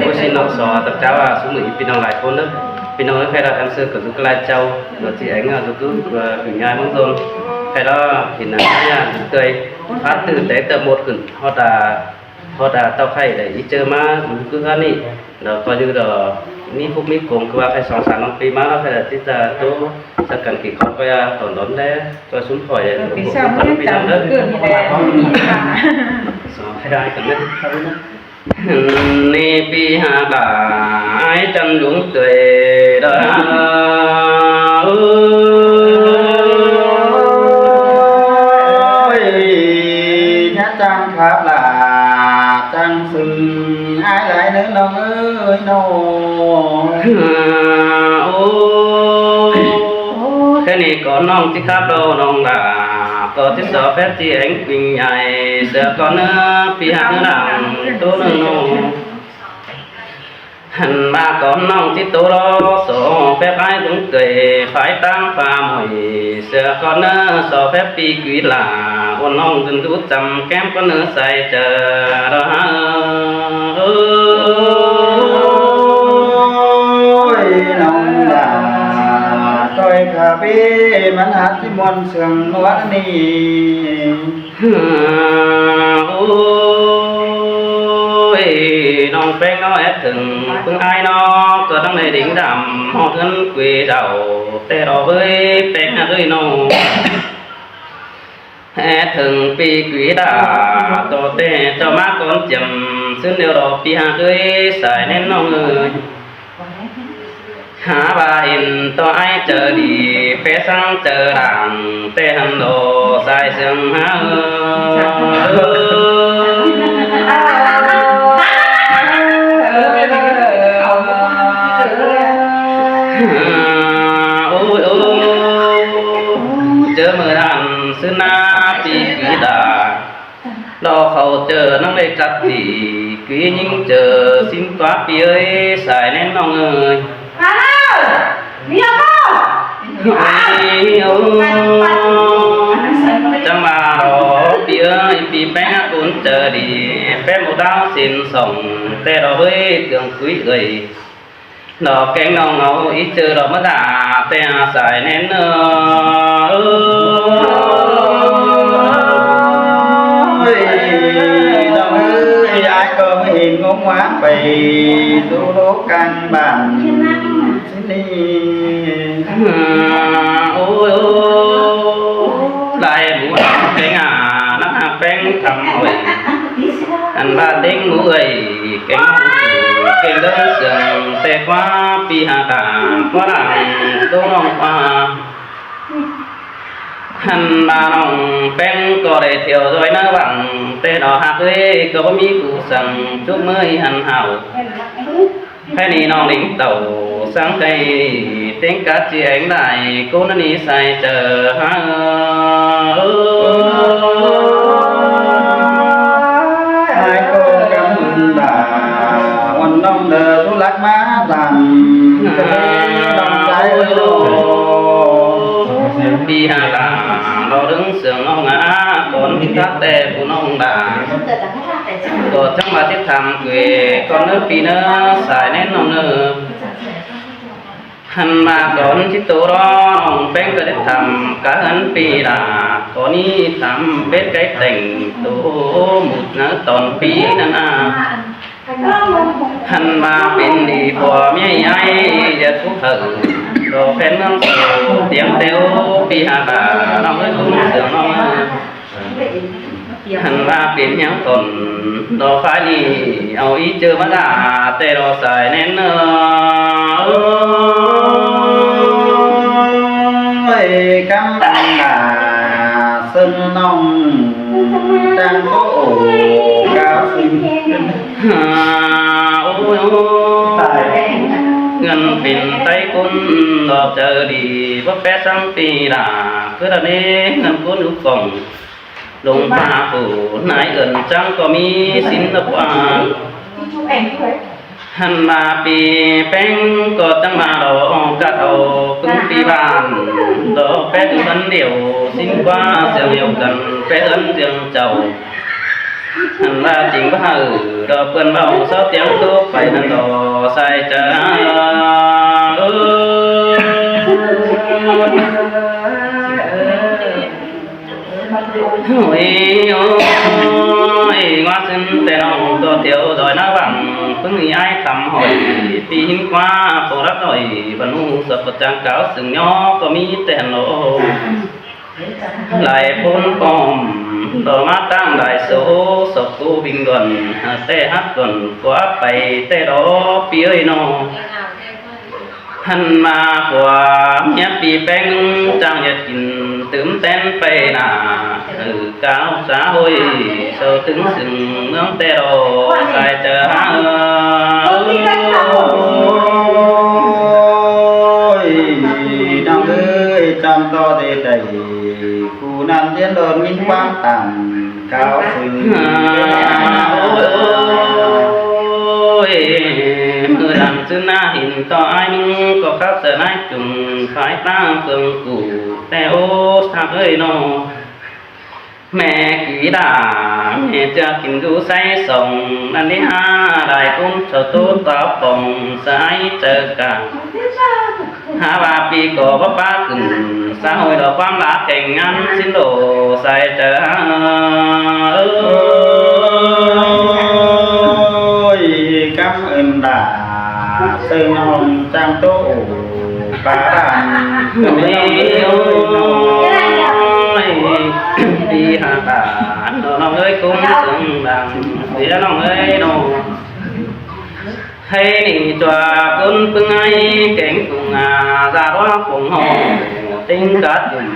ຜູ້ຊິນອກສອນ ຕາເຈົ້າວ່າຊຸມື້ອີກ ພີ່ນ້ອງຫຼາຍຄົນເດີ ພີ່ນ້ອງເອີຍ ໃຜລະອັນເຊີນກັນທຸກຫຼາຍເຈົ້າ ເນາະ ທີ່ແອງເນາະ ທຸກໆ ເອີ ເປັນຍາຍເມືອງຊົນ ໃຜລະເຫັນອັນຍາດເຕີຍ ພາດຕື່ນແຕ່ງເຕີມໝົດຂຶ້ນ ຮອດຕາ ຮອດຕາເຕົ້າໄຂ່ໄດ້ອີເຈີມາຄືອັນນີ້ ແລ້ວກໍຢູ່ດອກ ມີພຸກມີກົງ ຄືວ່າໃຜສອງສາມນ້ອງປີມາ ແລ້ວໃຜລະຕິດຕາມໂຕ ສັກກັນກີ່ຄອນກໍຢ່າ ຕອນດອນແລ ກໍຊຸມຂ້ອຍ ເອີ ປີຊາວ ພີ່ນ້ອງເດີ ເກີດນີ້ແຫຼະ ສອງໃຫ້ໄດ້ກັນເດີ. ນີ້ປີຫາກຫຼາຍຈັນລຸງເຕີຍດາ ໂອ້ຍ ຍາຈັ່ງຄັບຫຼາ ຈັ່ງຊຶງ ອາຍຫຼາຍເນີນ້ອງເອີຍນ້ອງ ໂອ້ ແຄ່ນີ້ກໍນ້ອງຊິຄັບໂລນ້ອງຫຼາ ກໍຊິສອແຟດຈີແອງປິງໃຫຍ່ ເສືອກໍເນີ ປີຫາກເນີນາງ ໂຕເນີນ້ອງ ຫັ້ນມາກ່ອນນ້ອງຊິໂຕລໍ ສອແຟບອ້າຍລຸງເກີຍ ຝາຍຕາງຟ້າໝອຍ ເສືອກ່ອນເນີ ສອແຟບປີກວີລາ ໂອນ້ອງດຶງດູດຈຳ ແກ້ມກ່ອນເນີໃສ່ເຈີ ໂອ້ຍ ນ້ອງຫຼ້າ ຊ່ອຍຂ້າເບ້ ມັນຫາກຊິມ່ວນເຊື່ອງນວນນີ້. ໂອ້ຍ ນ້ອງແປ້ງເນາະ ແອດເຖິງປຶ້ງອ້າຍເນາະ ກໍຕ້ອງໄດ້ດິງດຳ ຮອດເຮືອນກຸຍເຈົ້າ ແຕ່ດອກເອີຍ ແປ້ງເອີຍນ້ອງ ແອດເຖິງປີກວີດາ ໂຕແຕ່ເຈົ້າມາກ່ອນຈຽມ ຊຶ້ນດຽວດອກປີຫາກເອີຍ ສາຍແໜ້ນນ້ອງເອີຍ. ຫາວ່າເຫັນຕໍ່ອ້າຍເຈີດີ ແປສັງເຈີດ່າງ ແຕ່ຫັ້ນໂລສາຍເຊື່ອງຫາເອີຍ ໂອ້ຍ ໂອ້ຍ ເຈີເມື່ອນັ້ນຊຶ້ນນາປີກວີດາ ລໍເຂົ້າເຈີນາງເລກຈັກດີ ກວີຍິງເຈີຊິງກວ່າປີເອີຍ ສາຍແໜ້ນນ້ອງເອີຍ ມາແລ້ວ ມີແລ້ວບໍ່ ໂອ້ຍ ຈັ່ງວ່າລໍປີເອີຍ ປີແປ້ງອາກຸນເຈີດີ ແປ້ງບໍ່ດາວສິນສອງ ແຕ່ດອກເອີຍ ເຄື່ອງຄຸຍເອີຍ ດອກແກງນ້ອງເອົາອີເຈີດອກມາດາ ແຕ່ອາສາຍແໜ້ນເອີຍ ນ້ອງເອີຍ ອ້າຍກໍເຫັນງົງວາໄປ ສູ່ໂລກການບ້ານຊິນີ້ ໂອ້ຍ ຫຼາຍໝູ່ແກງອາ ນັກຮັກແປ້ງທຳເອີຍ ອັນວ່າເຕັງໝູ່ເອີຍ ເກັ່ງເກັ່ງເດີເຊື່ອງແຕ່ກວ່າປີຫາກາ ວ່າຫຼັງໂຕນ້ອງວ່າ ຫັ້ນວ່ານ້ອງແປ້ງກໍໄດ້ທ່ຽວດອຍນາວັງ ແຕ່ນ້ອງຮັກເອີຍ ກໍບໍ່ມີຜູ້ສັ່ງ ຈຸກເມີຍຫັ້ນຫາວ ໃຜນີ້ນ້ອງລິງເຕົ້າ ສັງໄກເຕັງກະຈິແອງໄດ້ ໂກນະນີໃສ່ເຈີຫາ ເອີຍ ອ້າຍກໍກຳເງິນດາ ວັນນ້ອງເດີທຸລັກມາດຳ ເດີນ້ອງຊາຍເອີຍ ປີຫາກາ ລໍດຶງເຊື່ອງນ້ອງອາ ກ່ອນທີ່ຕັກແຕ່ຜູ້ນ້ອງດາ ກໍຈັ່ງວ່າຊິຖາມເກ ກ່ອນເນີ ປີເນີ ສາຍແໜ້ນນ້ອງເນີ ຫັ້ນວ່າກ່ອນຊິໂຕລໍ ນ້ອງແປ້ງກໍໄດ້ຖາມກະເຮືອນປີດາ ກໍນີ້ຖາມເບັດໄກ່ແຕ່ງໂຕ ໝູດເນີຕອນປີນັ້ນນາ ຫັ້ນວ່າເປັນດີຜົວເມຍໃຫຍ່ ຢ່າທຸກເຫິງ ລໍແຟນເມືອງໂຕ ຕຽມແຕ່ໂອ ປີຫາກາ ນ້ອງເອີຍ ຄຸນເຊື່ອງນ້ອງເອີຍ ຫັ້ນວ່າເປັນຫຍັງຕົນ ດອກຟ້ານີ້ ເອົາອີເຈີມາດາ ແຕ່ດອກສາຍແໜ້ນເອີຍ ກຳອັນດາ ເຊິ່ງນ້ອງຈັ່ງໂຕກາວຊິ ໂອ້ຍ ຕາຍ ເງິນເປັນໄຕກຸນ ດອກເຈີດີ ບໍ່ແປສັງປີດາ ຄືດາເນ ເງິນກຸນຢູ່ກອງ ລົງມາຜູ້ນາຍເອີ້ນຈັ່ງກໍມີສິນລະກວ່າ ຫັ້ນມາປີແປ້ງກໍຈັ່ງມາດອກກະເທົາປຶງປີບ້ານ ດອກແປດເດືອນດຽວ ສິນກວ່າເຊື່ອງດຽວກັນ ແປດເດືອນດຽວເຈົ້າ ຫັ້ນວ່າຈິງວ່າເອີ ດອກເພິ່ນເວົ້າເຊົາຕຽງໂຕໄປຫັ້ນດອກ ສາຍຈາເອີ. ໂອ້ຍ ໂອ້ຍ ວ່າຊັ້ນແຕ່ນ້ອງ ຕໍ່ແຖວດອຍນາວັງ ເພິ່ງມີອ້າຍຄຳຫອຍ ປີຫີນກວ່າ ໂຕລັກໜ້ອຍ ບັນຫູສັບປະຈັງກາວ ຊຶ່ງຍໍກໍມີແຕ່ໂນ ຫຼາຍຄົນປ້ອມ ຕໍ່ມາຕັ້ງຫຼາຍໂສ ສອບໂຕວິງດອນ ແຕ່ຮັກກ່ອນ ກວ່າໄປແຕ່ດອກ ປີເອີຍເນາະ. ຫັ້ນມາກວ່າເມຍປີແປ້ງ ຈ້າງຢາກກິນ ຕື່ມແຕ່ນໄປໜ້າ ເອີ ກາວສາໂອ້ຍ ເຊົາຕຶງຊຶງເມືອງແຕ່ດອກ ສາຍຈາເອີ. ໂອ້ຍ ນ້ອງເອີຍ ຈຳຕໍ່ໄດ້ໃດ ຜູ້ນັ້ນຮຽນໂດນຍິນຄວາມຕາມ ກ່າວເຖິງ ໂອ້ຍ ມື້ດຳຊືນໜ້າຫີນຕໍ່ອ້າຍໜຶ່ງ ກໍຄັກສະນາຍຈຸ່ມ ພາຍຕາເຄື່ອງກູ່ ແຕ່ໂອ້ ສາເອີຍເນາະ ແມ່ກີດາ ແມ່ເຈືອກິນຢູ່ໄຊສອງ ນັ້ນນີ້ຫາຫຼາຍກຸນເຈົ້າໂຕຕາປ່ອງ ສາຍເຈີກາ ຫາວ່າປີກໍບໍ່ປາຂຶ້ນ ສາໂຫຍດອກຄວາມລາແຂ່ງງານສິນໂດ ສາຍຈາເອີ. ໂອ້ຍ ກຳເອີ້ນດາ ເຊິ່ງຫ້ອງຈ້າງໂຕປາບ້ານ ໂອ້ຍ ໂອ້ຍ ປີຫາການ ນ້ອງເອີຍ ກຸ້ມເຊິ່ງດັງ ເສຍນ້ອງເອີຍເນາະ. ໃຫ້ໜີຕົວຄົນປຶງໄອ ແກງປຸງອາ ສາດວ່າປົງຫໍ ຕິງກາດຈຸ່ມ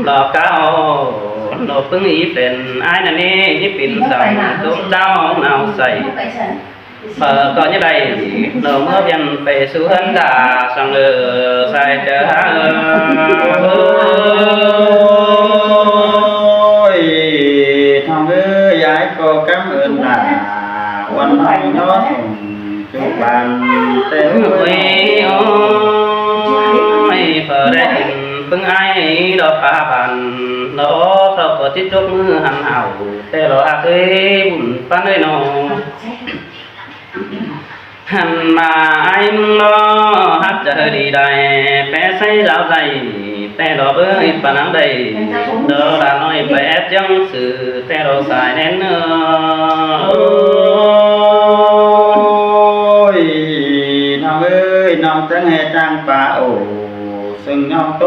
ລອກາໂອ ໂລປຶງອີເປັນ ອ້າຍນະເນ ນີ້ເປັນສັງ ຕົມເຈົ້າໜາວໃສ ເປີກໍຍັງໄດ້ ໂລເມືອວຽນໄປສູ່ເຮືອນດາ ສັງເອີ ສາຍເຈີ ໂອ້ຍ ນ້ອງເອີຍ ຍາຍກໍກຳເອີ້ນດາ ວັນນ້ອງຍໍສົ່ງ ຈຸບານແຕ່ ໂອ້ຍ ໂອ້ຍ ເພິ່ນໄດ້ເຫັນເບິ່ງອ້າຍດອກປາບານ ລອເຂົາກໍຈິຕົກມືຫັນເອົາ ແຕ່ລອອາເອີຍ ບຸນປານເອີຍນ້ອງ ຫັນມາອ້າຍມຶງລອ ຮັກຈະເຮີດີໄດ້ ແປໃສ່ລາວໃດ ແຕ່ລອເອີຍ ປານນາງໃດ ດອກຫຼານ້ອຍໄປແອດຈັ່ງຊື່ ແຕ່ລອສາຍແນ່ນເນີ ໂອ້ຍ ນ້ອງເອີຍ ນ້ອງຈັ່ງແຮ່ຈ້າງປາໂອ ເຊິ່ງນ້ອງໂຕ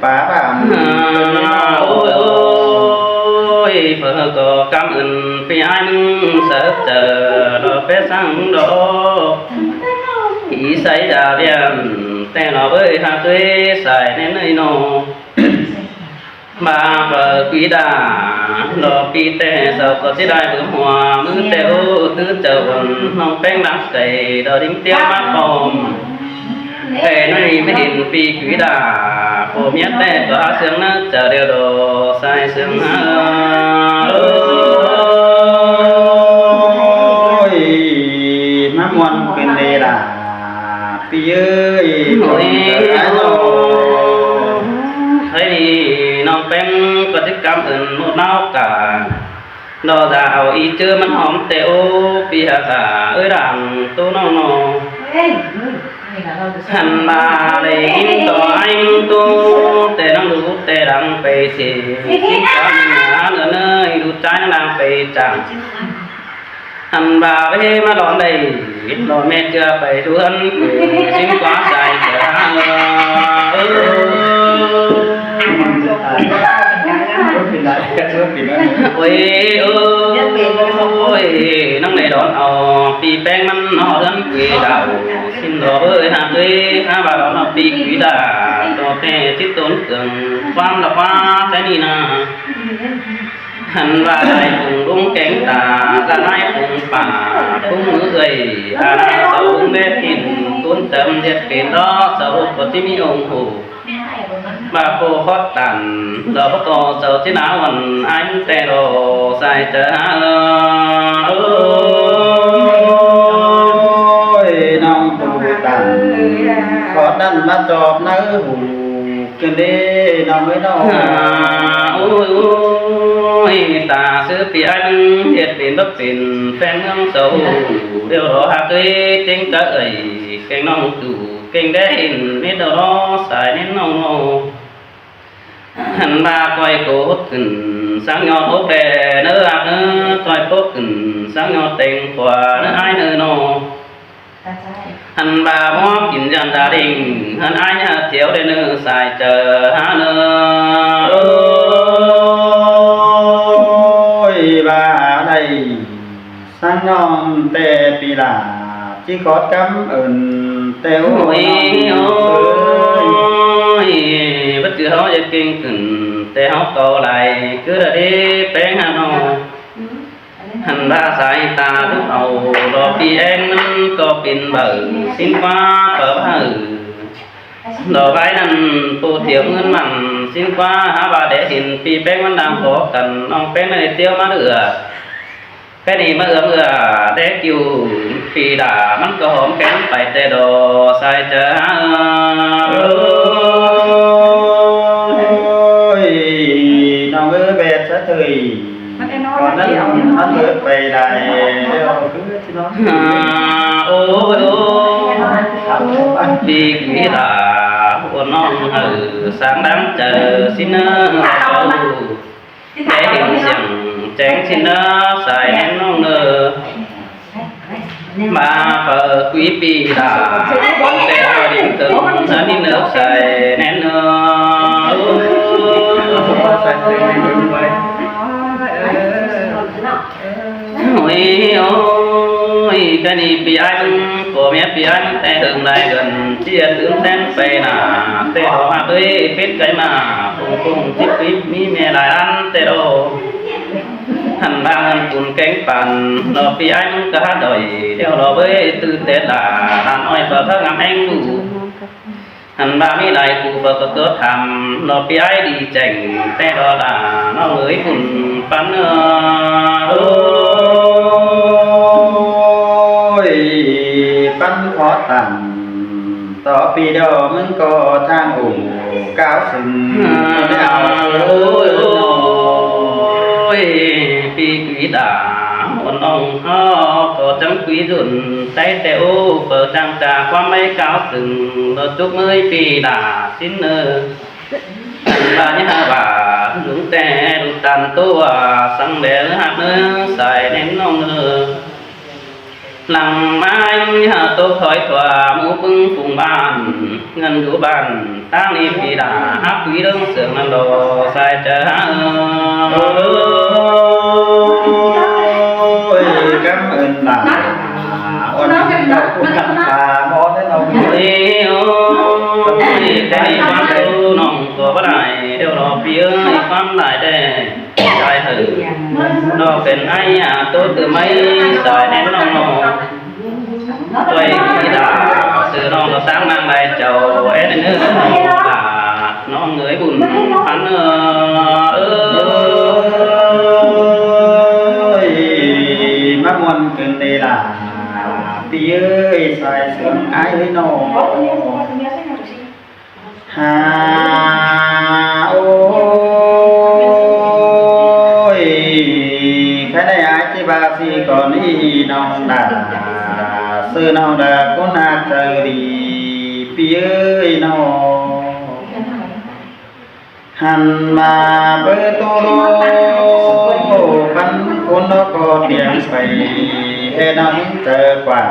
ປາບ້ານ ໂອ້ຍ ໂອ້ຍ ເພິ່ນກໍກຳເອີ້ນ ປີອ້າຍມຶງເສີກເຈີ ດອກແປສັງດອກ ອີໃສດາວຽນ ແຕ່ລອເອີຍ ຫາເອີຍ ສາຍແນ່ນເອີຍນ້ອງ ມາເປີດປີດາ ລອປີແຕ່ເຊົາກໍຊິໄດ້ເບິ່ງຫົວ ມືແຕ່ໂອ ຄືເຈົ້າອ່ອນ ນ້ອງແປ້ງດັງໃສ ດອດິງຕຽວມາພ້ອມ ແຕ່ໜ້ອຍມາເຫັນປີກວີດາ ໂອເມຍແຕ່ກໍຫາເຊື່ອງນາຈະດຽວດອກ ສາຍເຊື່ອງຫາ ໂອ້ຍ ມາມ່ວນເປັນເດລາ ປີເອີຍ ໂອ້ຍ ໂອ້ຍ ໃຫ້ດີ ນ້ອງແປ້ງກໍຕິດກຳເອີ້ນໝົດເນາະກະ ດອກດາວອີເຈີມັນຫອມແຕ່ໂອ ປີຫາກາເອີຍ ດາງໂຕນ້ອງນ້ອງ ເອີຍ ເອີຍ ຫັ້ນມາໄດ້ຍິນຕໍ່ໃຫ້ໂຕ ແຕ່ນາງດູແຕ່ດັງໄປເສ ສິງຄອນຫາເນີຍ ດູຈາຍນາງໄປຈາກ ອັນວ່າເວມາດອນໄດ້ ເຫັນບໍ່ແມ່ເຈື່ອໄປເຮືອນ ເອີ ຊິມກວ່າໃສ່ຈາ ເອີ ໂອ້ຍ ໂອ້ຍ ນາງໄດ້ດອນເອົາ ປີແປ້ງມັນເນາະ ເຮືອນເກດາວ ຊິມດອກເອີຍ ຫາເອີຍ ຫາວ່າດອນເອົາ ປີກວີດາ ຕໍ່ແຕ່ຊິຕົນເຄື່ອງ ຄວາມລະວ່າໃສນີ້ນາ ຫັ້ນວ່າໄດ້ປຸງລຸງແກງຕາ ລະໄດ້ປຸງປາ ປຸງເອື້ອຍ ອານາເຈົ້າລຸງແດດກິນ ຕຸນເຕີມເຮັດເປັນດອກ ສະຫຼຸບກໍຊິມີອົງໂຫ ບາໂຄຄອດຕັນ ດອກກໍເຈົ້າຊິໜາວັນ ອາຍແຕ່ດອກ ສາຍຈາ ເອີຍ ນ້ອງປູຕັນ ຂອດດັນມາຈອບໃນຫູ ຂຶ້ນເດ້ນ້ອງເອີຍນ້ອງ. ໂອ້ຍ ໂອ້ຍ ຕາຊື່ພີ່ອ້າຍເຮັດເປັນບໍ່ເປັນແຟນເມືອງເຊົາ ດຽວລໍຮັກເອີຍ ເຕັງກະເອີຍ ແກງນ້ອງຕູ ແກງແດ່ເຫັນເມັດດອກ ສາຍເນັ້ນນ້ອງນ້ອງ. ຫັ້ນວ່າຂ້ອຍໂກຫົດຂຶ້ນ ສັງຍອດຫົກແດ່ເນີອາກເນີ ຂ້ອຍໂປກຂຶ້ນ ສັງຍອດແຕງຂວາເນີອ້າຍເນີນ້ອງ. ຫັ້ນວ່າບໍ່ກິນຢານດາລິງ ຫັ້ນອ້າຍຫາທ່ຽວໄດ້ເນີສາຍເຈີຫາເນີ. ໂອ້ຍ ວ່າໄດ້ສັງຍອດແຕ່ປີລາ ຊິຂອດກຳເອີ້ນແຕ່ໂອ້ຍ ໂອ້ຍ ໂອ້ຍ ບັດຈື່ເຮົາຢາກເກັ່ງຂຶ້ນ ແຕ່ເຮົາເກົາຫຼາຍ ຄືລະເດແປງຫານ້ອງ. ຫັ້ນວ່າສາຍຕາດູເອົາ ດອກປີແອງນັ້ນກໍເປັນເບີ ສິນກວ່າເປີເບີ ດອກໄວ້ນັ້ນຜູ້ທ່ຽວເງິນມັນ ສິນກວ່າຫາວ່າແດເຫັນ ປີແປງມັນດຳພໍກັນ ນ້ອງແປງໄດ້ທ່ຽວມາເຫຼືອ ແປງນີ້ມາເອື້ອມເອື້ອແດກິວ ປີດາມັນກໍຫອມແກ້ມໄປແຕ່ດອກ ສາຍເຈີ. ໂອ້ຍ ນ້ອງເອີຍ ແບດສະເທີຍ ມັນແນ່ນອນ ຕອນນັ້ນມັນເບີດໄປໄດ້ແລ້ວ ຄືຊິເນາະ. ໂອ້ຍ ໂອ້ຍ ປີກວີດາ ໂອ້ນ້ອງເອີຍ ສາງດັງເຈີຊິເນີ ແຕ່ເຫັນສຽງແຈ້ງຊິເນີ ສາຍແນມນ້ອງເນີ ມາເປີກວີປີດາ ແຕ່ພໍດິນເຖິງ ອັນນີ້ເນີ ສາຍແນມເນີ. ໂອ້ຍ ໂອ້ຍ ກະນີ້ປີອ້າຍເບິ່ງ ພໍ່ແມ່ປີອ້າຍເບິ່ງແຕ່ເຖິງຫຼາຍເດືອນ ຊິເຮັດຕື່ມແຕ່ນໄປໜ້າ ແຕ່ເຮົາຫາກເອີຍ ເປັນໄກມາ ຄົງຄົງຊິບປີ ມີແມ່ຫຼາຍອັນແຕ່ດອກ. ຫັ້ນບາງອັນປຸນແກງປັນ ດອກປີອ້າຍມັນກະຫາດອຍ ດຽວດອກເອີຍ ຕື່ນແຕ່ຫຼາ ຫຼານອ້ອຍກໍເຖິງງາມແຮງດູ. ຫັ້ນວ່າມີຫຼາຍຄູ່ເພິ່ນກໍຕົວະຖາມ ນ້ອງປີອ້າຍດີແຈ້ງແຕ່ດອກຫຼາ ນ້ອງເອີຍບຸນປັນເອີຍ ໂອ້ຍ ປັນຂໍຕັນ ຕໍ່ປີດອກມຶງກໍທາງອົງກ້າວຂຶ້ນ ໂອ້ຍ ໂອ້ຍ ໂອ້ຍ ປີກວີດາ ໂອ້ນ້ອງເຮົາກໍຈັ່ງຄຸຍດົນ ໄດ້ແຕ່ໂອ້ເປີດຈັ່ງຈາຄວາມໄວກ້າວ ຊຶ່ງບໍ່ຈຸກເມີຍປີດາຊິນເນີ ອັນວ່າຍາບາລຸງແຕ່ລຸງຕັນຕົວ ສັງແດນຮັກເນີ ສາຍແນມນ້ອງເນີ ຫຼັງມາຍາໂຕຄອຍຕົວ ໝູ່ປຶງຝູງບ້ານ ເຮືອນຢູ່ບ້ານ ຕາງນີ້ປີດາ ຮັກປີເລື່ອງເສີງນັ້ນດອກ ສາຍເຈີ. ໂອ້ຍ ກຳເອີ້ນຫຼາ ອ່ອນເປັນດອກຜູ້ຮັກຕາມອນແນ່ນອນ. ໂອ້ຍ ໂອ້ຍ ແຕ່ນີ້ຄວາມຮູ້ນ້ອງກໍບໍ່ໄດ້ ດຽວດອກປີເອີຍ ຄວາມຫຼາຍແດ່ ໃຈໃຫ້ນ້ອງເປັນໄອອາໂຕຕື່ມໄມ ສາຍແນມນ້ອງ ດ້ວຍທິດາ ຊື່ນ້ອງກໍສ້າງນາງໄດ້ເຈົ້າ ແອນເນີ ນ້ອງຫຼາ ນ້ອງເອີຍບຸນພັນເອີຍ ມາມ່ວນຂຶ້ນເດລາ ປີເອີຍ ສາຍເສີງອ້າຍເອີຍນ້ອງ. ຫາ ໂອ້ຍ ໃຜໄດ້ອາຍຊິວ່າຊິກ່ອນນີ້ນ້ອງດາ ຊື່ນ້ອງດາຄົນຮັກໃຈດີ ປີເອີຍນ້ອງ. ຫັນມາເບີໂຕໂລ ປັນຄົນນອກກໍຕຽມໄປ ເຮັດນ້ອງໃຈກວ້າງ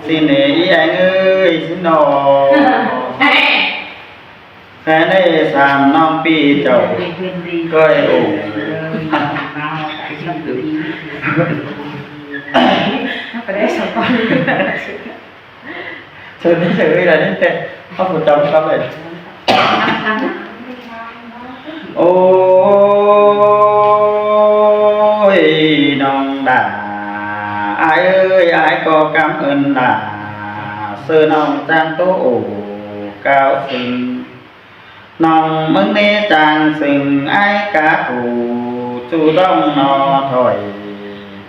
ຊິເນອີແອງເອີຍຊິນ້ອງ. ແຟນໄດ້ສາມນ້ອງປີເຈົ້າ ກ້ອຍໂອ ເຊີນເຊີຍລະນີ້ແຕ່ເຮົາບໍ່ຈຳຄຳເລີຍ. ໂອ້ຍ ນ້ອງດາ ອາຍເອີຍ ອາຍກໍກຳເອີ້ນດາ ເຊີນນ້ອງຈາງໂຕໂອ ກ່າວເຊິ່ງ ນ້ອງເມືອງເນຈາງເຊິ່ງ ອາຍກະຄູຈູຕ້ອງໜໍຖອຍ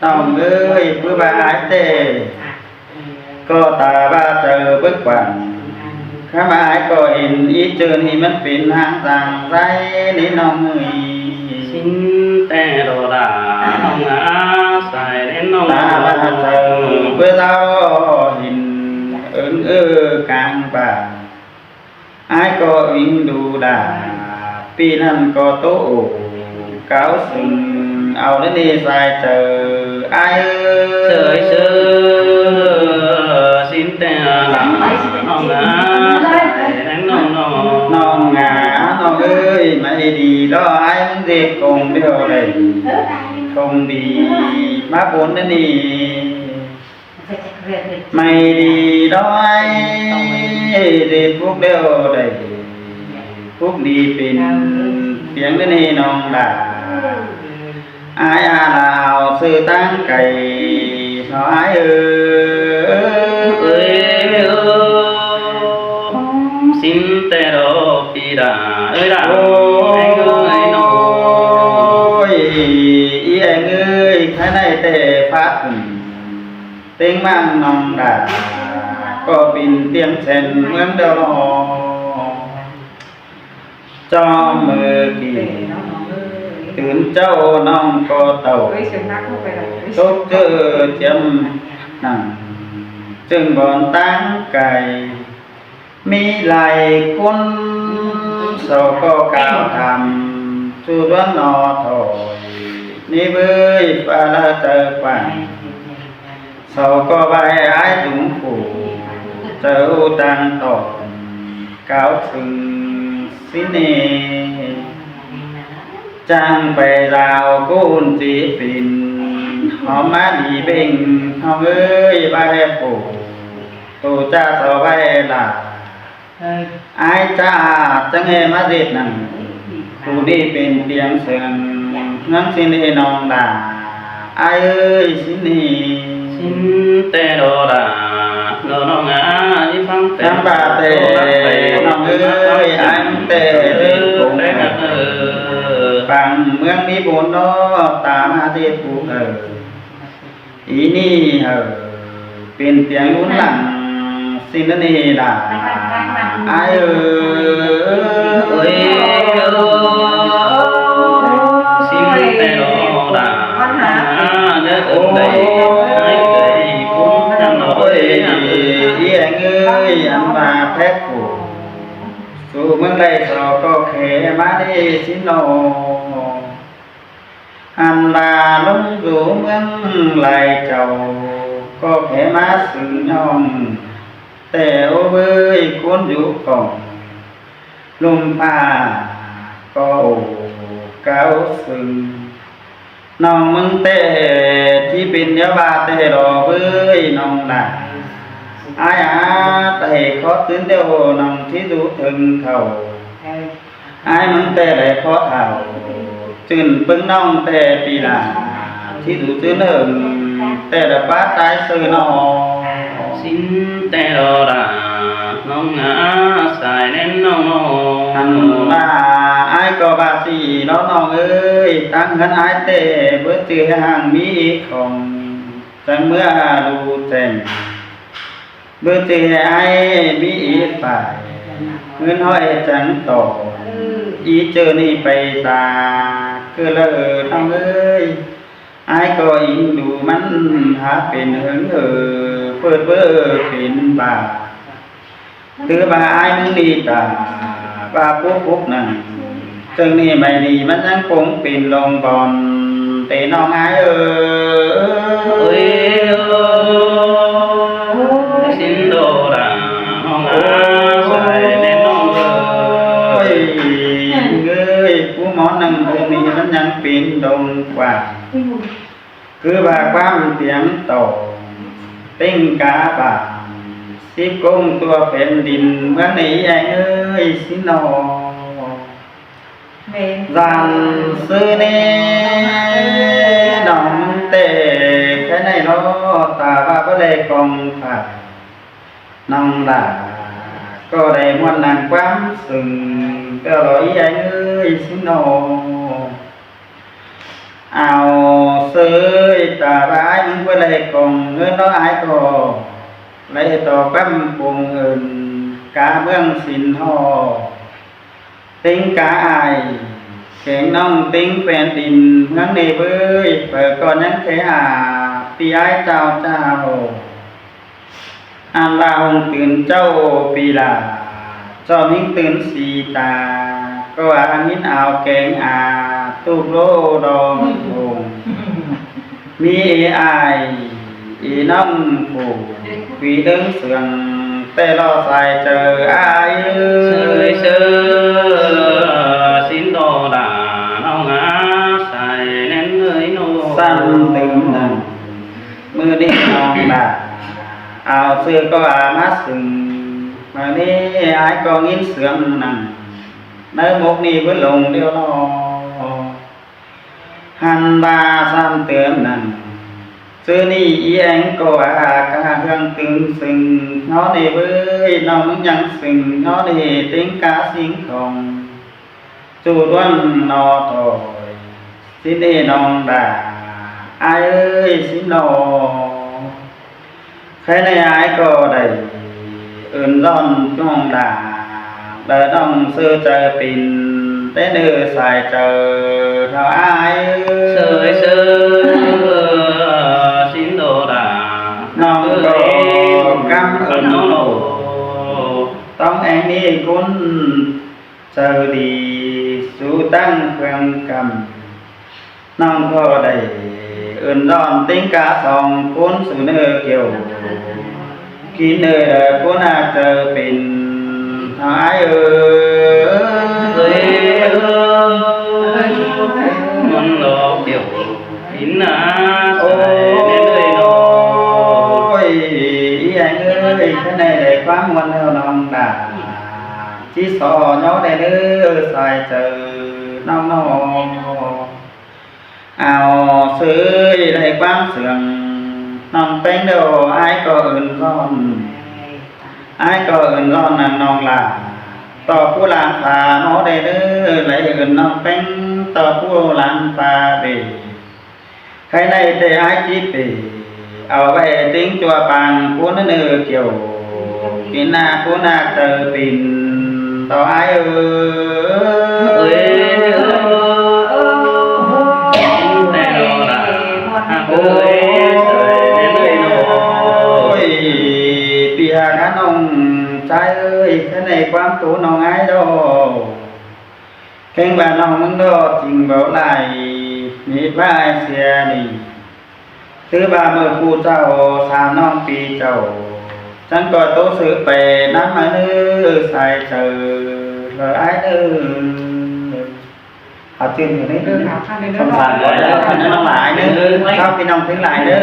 ນ້ອງເອີຍ ເພື່ອວ່າອາຍແຕ່ ກໍຕາວ່າເຈົ້າເບີກວັນ ຂ້າມາອ້າຍກໍເຫັນອີເຈີນີ້ມັນເປັນຫາງສາງໃສເດ້ນ້ອງເອີຍ ຊິນແຕ່ໂດລາ ນ້ອງອາສາຍເດ້ນ້ອງ ຕາວ່າເຈົ້າເບິ່ງລາວເຫັນເອີ້ນເອີກາງປ່າ ອ້າຍກໍອີງດູດາ ປີນັ້ນກໍໂຕໂອ ກາວເຊິ່ງເອົາເດ້ນີ້ສາຍເຈີ ອ້າຍເອີຍ ເຊີຍເຊີຍ ຊິນແຕ່ລາ ນ້ອງອາ ແລະນ້ອງໆ ນ້ອງອາ ນ້ອງເອີຍ ໄມ້ດີດອກ ອ້າຍມັນເດັກຄົງດຽວໃດ ຄົງດີມາບົນເດ້ນີ້ ໄມ້ດີດອກ ເດດພຸກແລ້ວໄດ້ ພຸກດີເປັນຕຽງເດ້ນີ້ນ້ອງຫຼ້າ ອ້າຍອາລາວຊື່ທາງໄກ ນ້ອງອ້າຍເອີຍ ເອີຍ ຊິນແຕ່ດອກປີດາ ເອີຍດາ ໂອ້ຍ ແອງເອີຍນ້ອງ ໂອ້ຍ ອີແອງເອີຍ ໃຜໄດ້ແຕ່ພາດຂຶ້ນ ເຕັງມາງນ້ອງດາ ກໍປິ່ນຕຽງແສນເມືອງດອກ ຈອມມືກີ້ ຕື່ນເຈົ້ານ້ອງກໍເຕົ້າ ຕົກເຈີຈຽມນັ້ນ ຈຶ່ງບ່ອນຕາງໄກ ມີຫຼາຍຄົນ ເຂົາກໍກ່າວຖາມ ສູ່ດວນໜໍຖອຍ ນີ້ເວີຍ ຟ້າລາເຈົ້າກວ້າງ ເຂົາກໍວ່າໃຫ້ອ້າຍຈຸງຜູ້ ເຈົ້າຕ່າງຕອນ ກ່າວເຖິງຊິເນ ຈ້າງໄປລາວກູນຈີປິນ ຫອມມາດີເບັງ ນ້ອງເອີຍ ວ່າໃຫ້ຜູ້ ໂຕຈ້າສະໄວລາ ອ້າຍຈ້າ ຈັ່ງແຫ່ມາເຮັດນັ້ນ ຜູ້ນີ້ເປັນຕຽງເຊິ່ງ ເຮືອນຊິນເອນ້ອງຫຼ້າ ອ້າຍເອີຍ ຊິນເອ ຊິນແຕ່ໂດລາ ນ້ອງອາ ຟັງແຕ່ ນຳບາແຕ່ ນ້ອງເອີຍ ອ້າຍມັນແຕ່ເປັນຄົງ ຟັງເມືອງນີ້ບຸນນອກ ຕາມາເຮັດຜູ້ເອີຍ ອີນີ້ເອີ ເປັນຕຽງລຸນຫຼັງ ຊິນເນລາ ອ້າຍເອີຍ ໂອ້ຍ ຊິນແຕ່ໂດລາ ເດີເອີ ໂອ້ຍ ອີແອງເອີຍ ອັນວ່າແທັກໂກ ສູ່ເມືອງໃດເຂົາກໍແຄ່ມາເດ້ຊິນເນາະ ອັນວ່າລົງຢູ່ເມືອງຫຼາຍເຈົ້າ ກໍແຄ່ມາຊື່ນ້ອງ ແຕ່ໂອເວີຍ ຄົນຢູ່ກ້ອງ ລົມຟ້າກໍໂອກາວເຊິ່ງ ນ້ອງເມືອງແຕ່ທີ່ເປັນຍາວາແຕ່ລໍເວີຍ ນ້ອງຫຼ້າ ອ້າຍອາ ໄດ້ຂໍຕື່ນແລ້ວ ນ້ອງທີ່ຢູ່ເທິງເຂົາ ອ້າຍມັນແຕ່ໄດ້ພໍເຖົ້າ ຈື່ນເບິ່ງນ້ອງແຕ່ປີລາ ທີ່ດູຈື່ນເຫິງ ແຕ່ລະປາຕາຍຊື່ນ້ອງ ຊິນແຕ່ລໍລາ ນ້ອງອາສາຍແໜ້ນນ້ອງ ຫັ້ນວ່າອ້າຍກໍວ່າຊິເນາະນ້ອງເອີຍ ຕັ້ງເຮືອນອ້າຍແຕ່ບໍ່ຈື່ໃຫ້ຫ່າງມີອີກຂອງ ຈັ່ງເມື່ອຮູ້ແຈ້ງ ເບີເຈໃຫ້ອ້າຍມີອີກຝ່າຍ ເງິນຮ້ອຍຈັ່ງຕໍ່ ອີເຈີນີ້ໄປສາ ຄືເລີນ້ອງເອີຍ ອ້າຍກໍອີງດູມັນຫາເປັນເຫິງເຫີ ເປີດເບີເປັນບາ ຖືວ່າອ້າຍມຶງດີຕາ ວ່າປຸກປຸກນັ້ນ ເຊິ່ງນີ້ໄມ້ດີມັນຍັງຄົງເປັນລົງບ່ອນ ເຕນ້ອງອ້າຍເອີຍ ເອີຍ ເອີຍ ຊິນໂດລາ ນ້ອງອາສາຍແນ່ນ້ອງເອີຍ ເອີຍ ຜູ້ໝໍໜຶ່ງຜູ້ນີ້ມັນຍັງເປັນດົງກວ້າງ ຄືວ່າຄວາມຕຽງໂຕ ເຕັງກາບານ ສິບກົງທົ່ວແຜ່ນດິນ ເມືອງໃນແອງເອີຍ ຊິນ້ອງ ແມ່ນ ສັນຊື່ແນ່ ນ້ອງແຕ່ແຄ່ໃນລໍ ຕາວ່າບໍ່ໄດ້ກອງຜາ ນ້ອງຫຼ້າກໍໄດ້ມ່ວນນຳຄວາມເຊິ່ງ ກໍລໍແອງເອີຍ ຊິນ້ອງ ເອົາເຊີຍ ຕາລາຍ ມຶງບໍ່ໄດ້ກອງເງິນເນາະ ອ້າຍກໍໄດ້ຕໍ່ຄຳປົງເອີ້ນ ກາເມືອງສິນຫໍ ເຕັງກາອ້າຍ ແຂງນ້ອງເຕັງແຜ່ນດິນເມືອງເນເວີຍ ເປີກກ່ອນຍັງແຄ່ຫ້າປີອ້າຍເຈົ້າເຈົ້າ ອັນວ່າຫົງຕື່ນເຈົ້າປີລາ ເຈົ້າມິງຕື່ນສີຕາ ກໍວ່າອັນມິນອາວແກງອາ ຕູບໂລດອງໂດງ ມີເອອ້າຍ ເອນ້ອງຜູ້ ປີເລິງເສືອງ ແຕ່ລໍສາຍເຈີອ້າຍເອີຍ ເຊີຍເຊີຍ ສິນໂດດາ ນ້ອງອາໄສແໜ້ນເອີຍໂນ ຊ້ຳຕື່ມນັ້ນ ມື້ນີ້ນ້ອງດາ ອາວຊື່ກໍອາມາຊຶງ ມື້ນີ້ອ້າຍກໍຍິນສຽງນັ້ນ ໃນໝົກນີ້ເບິດລົງແລ້ວນໍ ຫັ້ນວ່າຊ້ຳເຕີມນັ້ນ ຊື່ນີ້ອີແອງກໍອາກາເຮືອງຕຶງຊຶງ ເນາະເນເວີຍ ນ້ອງຍັງຊຶງ ເນາະເນ ເຕັງກາສິງຂອງ ຈູດວັນນໍຖອຍ ສິນເອນ້ອງດາ ອ້າຍເອີຍ ສິນນໍ ໃຄໃນອ້າຍກໍໄດ້ເອີ້ນຮ້ອນນ້ອງດາ ແລະນ້ອງເຊີໃຈປິ່ນ ແຕ່ເນີສາຍເຈີເຮົາອ້າຍເອີຍ ເຊີຍເຊີຍ ສິນໂດດາ ນ້ອງກໍກຳເອີ້ນໂນ ຕ້ອງແອງນີ້ຄຸນ ເຈົ້າດີສູ່ຕັ້ງເຄື່ອງກຳ ນ້ອງກໍໄດ້ເອີ້ນຮ້ອນຕິງກາສອງຄົນສູ່ເນີກ່ຽວ ກິນເນີເດີຜູ້ນາກເຈີເປັນ ອ້າຍເອີຍ ເອີຍ ມັນຫຼອກດຽວ ໂອ້ຍ ອີແອງເອີຍ ຂະແນໃດຄວາມມ່ວນແລ້ວນ້ອງດາ ຊິສໍຍໍໄດ້ເດີສາຍເຈີນ້ອງນ້ອງ ເອົາເຊີຍໄດ້ຄວາມເຊື່ອງ ນ້ອງແປ້ງເດີ ອ້າຍກໍເອີ້ນຮ້ອນ ອ້າຍກໍເອີ້ນຮ້ອນນາງນ້ອງຫຼ້າ ຕໍ່ຜູ້ຫຼານຟ້າເນາະໄດ້ເດີ ໄດ້ເອີ້ນນ້ອງແປ້ງ ຕໍ່ຜູ້ຫຼານຟ້າເດ ໃຄໃນແຕ່ອ້າຍຈິເປ ເອົາໄວ້ຕິງຈົວປາງຜູ້ເນີກ່ຽວ ກິນນາຜູ້ນາກເຈີປິ່ນ ຕໍ່ອ້າຍເອີຍ ເອີຍ ແຕ່ນ້ອງຫຼ້າ ຮັກເອີຍ ເອີຍ ໂອ້ຍ ປີຫາການ້ອງຊາຍເອີຍ ຂະແນຄວາມໂຕນ້ອງອ້າຍດອກ ແຂ້ງວ່ານ້ອງມຶງດອກຈິງເວົ້າຫຼາຍ ມີພາຍເສຍນີ້ ຖືວ່າມື້ຜູ້ເຈົ້າສາມນ້ອງປີເຈົ້າ ຈັ່ງກໍໂຕສືບໄປນຳມາເນີສາຍເຈີ ເລີອ້າຍເດີ ເອົາຈື່ນຢູ່ໃນ ເອີ ເດີ ສົງສານບໍ່ໄດ້ ເດີ ເດີ ນ້ອງຫຼ້າເດີ ເດີ ເຈົ້າພີ່ນ້ອງທັງຫຼາຍເດີ.